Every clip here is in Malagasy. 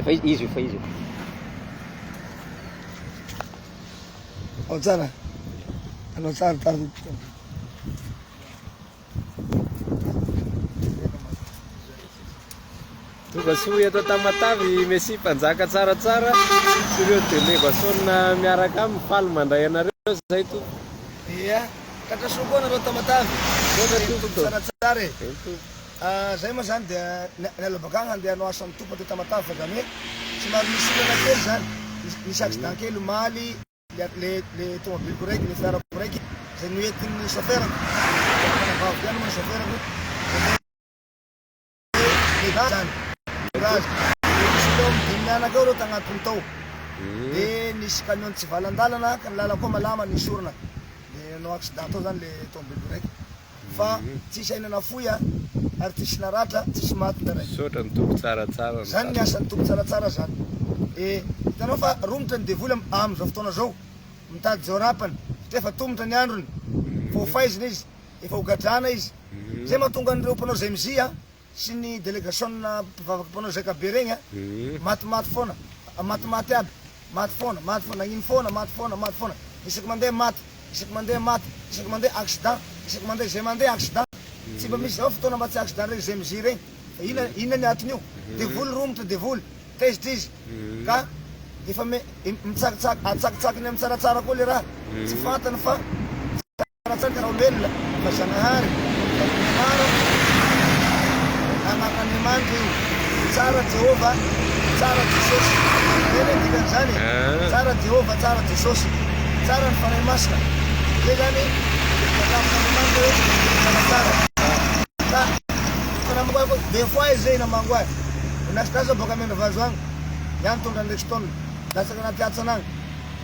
Efa izy, izy io, efa izy io. Ao tsara. Anao tsara tsara. Tonga soa eto Tamatave i Messi mpanjaka tsaratsara sy ireo delegasiona miaraka aminy faly mandray anareo zay tompoko. Ia, tratra soa koa nareo Tamatave. Misaotra Tompo tompoko. tsaratsara e. Eny tompoko. Ah, zay moa zany dia niala bakany handeha hanao asan'ny Tompo aty Tamatave fa zany hoe somary nisy olana kely zany. Nisy accident kely omaly. Le le le tomobiliko raiky, le fiarako raiky zay noentin'ny chauffeur-ko, anabaviko ihany moa ny chauffeur-ko, zay hoe zany, courage, de nisy teo amin'ny dimy mianaka eo reo tagnatiny tao, de nisy camion nitsivalan-dalana ka ny lalana koa malama nisorona, de nanao accident tao zany le tomobiliko raiky. Fa tsisy aina nafoy a, ary tsisy naratra, tsisy maty na ray. Misaotra ny Tompo tsaratsara ny Zany ny asan'ny Tompo tsaratsara zany. E, hitanao fa romotra ny devoly amin'izao fotoana zao, mitady izao rapany, satria efa tomotra ny androny, efa ho faizina izy, efa ho gadrana izy. Zay mahatonga an'ireo mpanao zmj a, sy ny delegasiona mpivavaka mpanao zaikabe regny a, matimaty foana, matimaty aby, maty foana, maty foana, nagnino foana, maty foana, maty foana, isaky mandeha maty, isaky mandeha maty, isaky mandeha accident, isaky mandeha zay mandeha accident, tsy mba misy zao fotoana mba tsy accident regny zay mizia regny, fa inona inona ny anton'io, devoly romotra devoly, tezitra izy, ka efa me mitsakitsaky atsakitsakiny amin'ny tsaratsara koa le raha, tsy fantany fa. Tsaratsara Raoloelina fa Zanahary fa Maro anaran'Andriamanitra io. Tsara Jehovah, tsara Jesosy. Zay anie ny dikan'izany e. Tsara Jehovah, tsara Jesosy. Tsara ny Fanahy Masina. Zay zany ilazan'Andriamanitra hoe tsaratsara. Ka fa namango ahy koa deux fois izy zay namango ahy. Nasy aho boaka Miandrivazo agny, iaho nitondra an'i Rexton, latsaka anaty hatsana agny,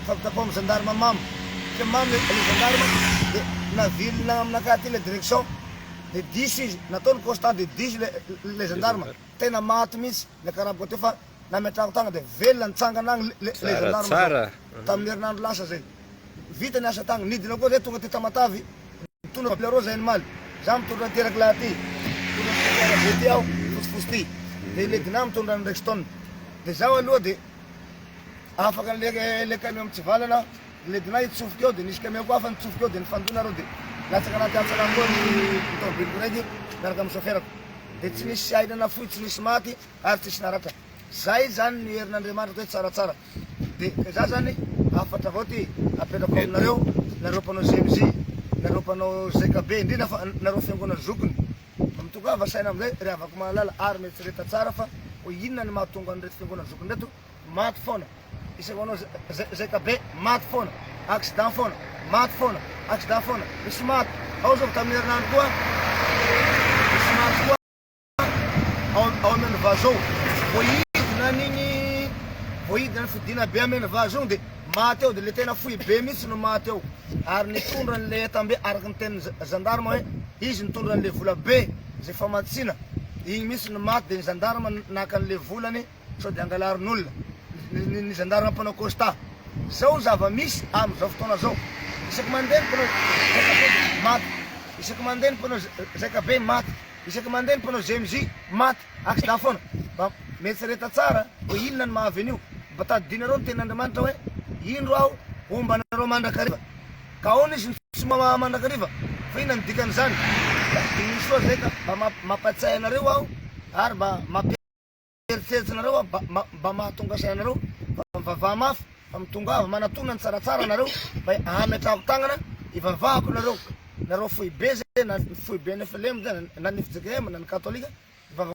nifampitapaho amin'ny gendarme mamo. Tsy mamy le gendarme de navilina aminakahy aty le direction de diso izy nataony constat de diso le le gendarme tena maty mihitsy le karaboka teo fa nametrahako tagna de velona nitsangana agny le le gendarme zao tamin'ny herinandro lasa zay vita ny asa tagny nidina koa zay tonga aty Tamatave nitondra leroa zay nimaly za mitondra ny teraky lahy aty mitondra ny fiara be ty aho fotsifotsy ty de ledina mitondra ny Rexton de zaho aloha de Afaka le le camion mitsivalana ledina hitsofoka eo de nisy camion koa hafa nitsofoka eo de nifandona reo de latsaka anaty antsalany koa ny tomobiliko raiky miaraka amin'ny chauffeur-ko de tsy nisy aina nafoy tsy nisy maty ary tsisy naratra zay zany ny herin'Andriamanitra atao hoe tsaratsara de ka za zany hafatra avao ty apetrako aminareo nareo mpanao GMJ nareo mpanao ZKB indrindra fa nareo fiangona zokiny mba mitongava saina amizay ry havako mahalala ary mieritrereta tsara fa hoe inona ny mahatonga an'ireto fiangona zokiny reto Maty foana isaky manao ZKB maty foana accident foana maty foana accident foana misy maty ao zao tamin'ny herinandro koa misy maty koa ao ao amin'ny vazo voahidina an'igny voahidina ny fidina be amin'ny vazo de maty eo de le tena fohy be mihitsy no maty eo ary nitondra an'le entam-be araka ny tenin'ny gendarme hoe izy nitondra an'le vola be zay famatsiana igny mihitsy no maty de ny gendarme naka an'le volany sao dia angalarin'olona ny ny gendarme mpanao constat. Zao ny zava-misy amin'izao fotoana zao. Isaky mandeha ny mpanao zaikabe maty, isaky mandeha ny mpanao zaikabe maty, isaky mandeha ny mpanao GMJ maty, accident foana. Mba mieritrereta tsara hoe inona ny mahavy an'io. Mba tadidinareo ny tenin'Andriamanitra hoe indro aho homba anareo mandrakariva. Ka ahoana izy no tsy mamaha mandrakariva? Fa inona ny dikan'izany? Ka diniho soa zay ka mba mampatsiahy anareo aho ary mba mampianatra. Eritreretinareo aho mba mba mahatonga saina anareo fa mivavaha mafy fa mitongava manatona ny tsaratsara nareo mba hametrahako tagnana hivavahako nareo nareo foibe zay na ny foibe ny FLM zay na ny fjkm na ny katolika.